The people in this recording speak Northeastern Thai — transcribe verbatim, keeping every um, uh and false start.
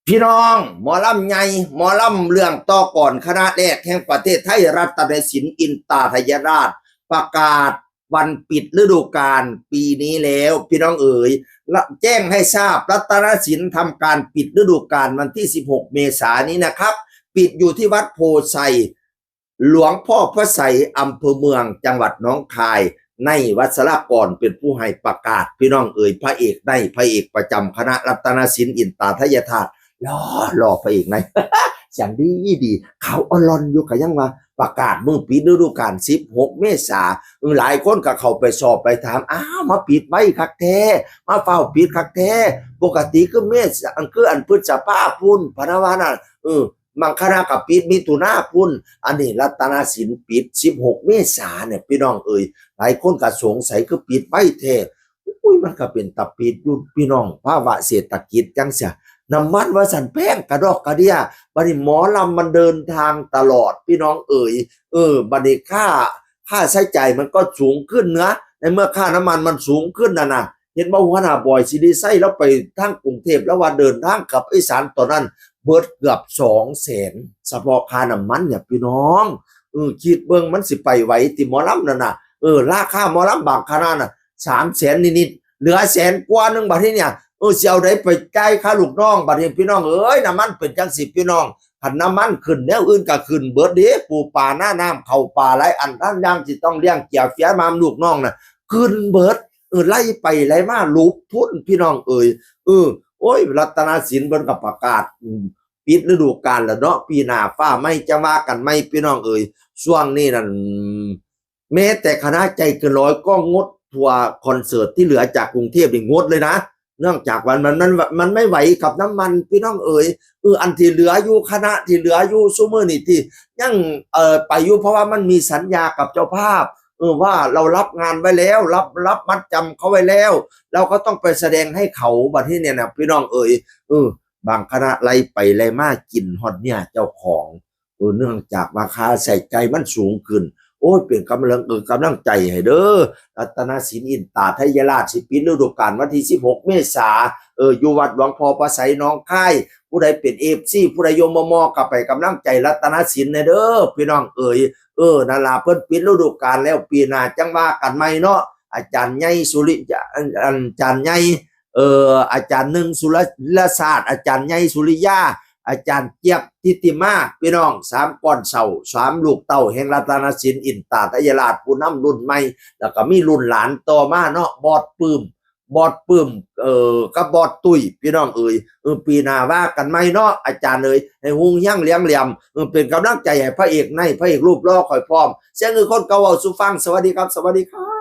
พี่น้องหมอลำใหญ่หมอลำเรื่องต่อก่อนคณะแรกแห่งประเทศไทยรัตนสินอินตาทยราช ประกาศวันปิดฤดูกาลปีนี้แล้วพี่น้องเอ๋ย และแจ้งให้ทราบรัตนสินทำการปิดฤดูกาลวันที่สิบหกเมษายนนี้นะครับ ปิดอยู่ที่วัดโพไซ หลวงพ่อพระไสยอำเภอเมืองจังหวัดหนองคาย ในวัดสระกรเป็นผู้ให้ประกาศพี่น้องเอ๋ย พระเอกในพระเอกประจำคณะรัตนสินอินตาทยราช รอรอพระเอกใน เสียงดีดีเขาอลอนอยู่ก็ยังว่าประกาศมือปิดฤดูกาลสิบหกเมษา หลายคนก็เข้าไปสอบไปถาม อ้าวมาปิดไว้คักแท้ มาเฝ้าปิดคักแท้ ปกติคือเมษาคืออันพฤษภาพุ้นพะนะว่านั่นเออบางคณะก็ปิดมิถุนาพุ้น อันนี้รัตนสินปิดสิบหกเมษาเนี่ยพี่น้องเอ๋ย หลายคนก็สงสัยคือปิดไว้แท้ อุ้ยมันก็เป็นตาปิดอยู่พี่น้องภาวะเศรษฐกิจจังเสียน้ำมันว่าสันแพงกระดอกกระเดียบัดนี้หมอลำมันเดินทางตลอดพี่น้องเอ๋ย เออบัดนี้ค่าค่าใช้จ่ายมันก็สูงขึ้นเนื้อในเมื่อค่าน้ำมันมันสูงขึ้นน่ะนะเห็นว่าหัวหน้าบอยสิริไซเราไปทางกรุงเทพฯแล้วว่าเดินทางกับอีสานตอนนั้นเบิดเกือบสองแสนเฉพาะค่าน้ำมันเนี่ยพี่น้องเออคิดเบิ่งมันสิไปไหวติหมอลำนั่นน่ะเออราคาหมอลำบางคณะน่ะสามแสนนิดๆเหลือแสนกว่าหนึ่งบัดนี้เนี่ยเออสิเอาใดไปจ่ายค่าลูกน้องบัดนี้พี่น้องเอ้ยน้ำมันเป็นจังสิพี่น้อง คันน้ำมันขึ้นแนวอื่นก็ขึ้นเบิดเด้ปูปลาหน้าน้ำเข้าปลาหลายอันท่านย่างสิต้องเลี้ยงเกียเฟียมามลูกน้องน่ะขึ้นเบิดเออไล่ไปไล่มาหลุบทุนพี่น้องเอ๋ยเออโอ้ยรัตนสินเพิ่นก็ประกาศอืมปิดฤดูกาลแล้วเนาะปีหน้าฟ้าใหม่จะว่ากันใหม่พี่น้องเอ๋ยช่วงนี้นั่นแม้แต่คณะใจเกินร้อยก็งดทัวร์คอนเสิร์ตที่เหลือจากกรุงเทพฯนี่งดเลยนะ เนื่องจากว่ามันมันมันไม่ไหวกับน้ำมันพี่น้องเอ๋ยเอออันที่เหลืออยู่คณะที่เหลืออยู่ซุมื้อนี่ที่ยังเอ่อไปอยู่เพราะว่ามันมีสัญญากับเจ้าภาพเออว่าเรารับงานไว้แล้วรับรับมัดจำเขาไว้แล้ว เราก็ต้องไปแสดงให้เขาบัดนี้เนี่ยนะพี่น้องเอ๋ยเออบางคณะไล่ไปไล่มากินฮอดเนี่ยเจ้าของ เออเนื่องจากว่าค่าใช้จ่ายมันสูงขึ้น โอ้ยเป็นกำลังเออกำลังใจให้เด้อรัตนสินอินตาไทยราชสิปิดฤดูกาลวันที่สิบหกเมษาเอออยู่วัดหลวงพ่อพระไสยหนองคายผู้ใดเป็นเอฟซีผู้ใดโยมมอก็ไปกำลังใจรัตนสินแหน่เด้อพี่น้องเอ๋ยเออนั่นล่ะเพิ่นปิดฤดูกาลแล้วปีหน้าจังว่ากันใหม่เนาะอาจารย์ใหญ่สุริอาจารย์ใหญ่ เอ่ออาจารย์หนึ่งสุรศาสตร์อาจารย์ใหญ่สุริยาอาจารย์เจี๊ยบทิติมาพี่น้องสามก้อนเสาสามลูกเต้าแห่งรัตนสินอินตาทยราชผู้นำรุ่นใหม่แล้วก็มีรุ่นหลานต่อมาเนาะบอสปื้มบอสปื้มเอ่อกับบอสตุ้ยพี่น้องเอ๋ยเออปีหน้าว่ากันใหม่เนาะอาจารย์เอ๋ยให้ฮุงเฮียงเลี้ยงเหลี่ยมเออเป็นกำลังใจให้พระเอกในพระเอกรูปหล่อคอยพร้อมเสียงคือคนเก่าเว้าสู่ฟังสวัสดีครับสวัสดีครับ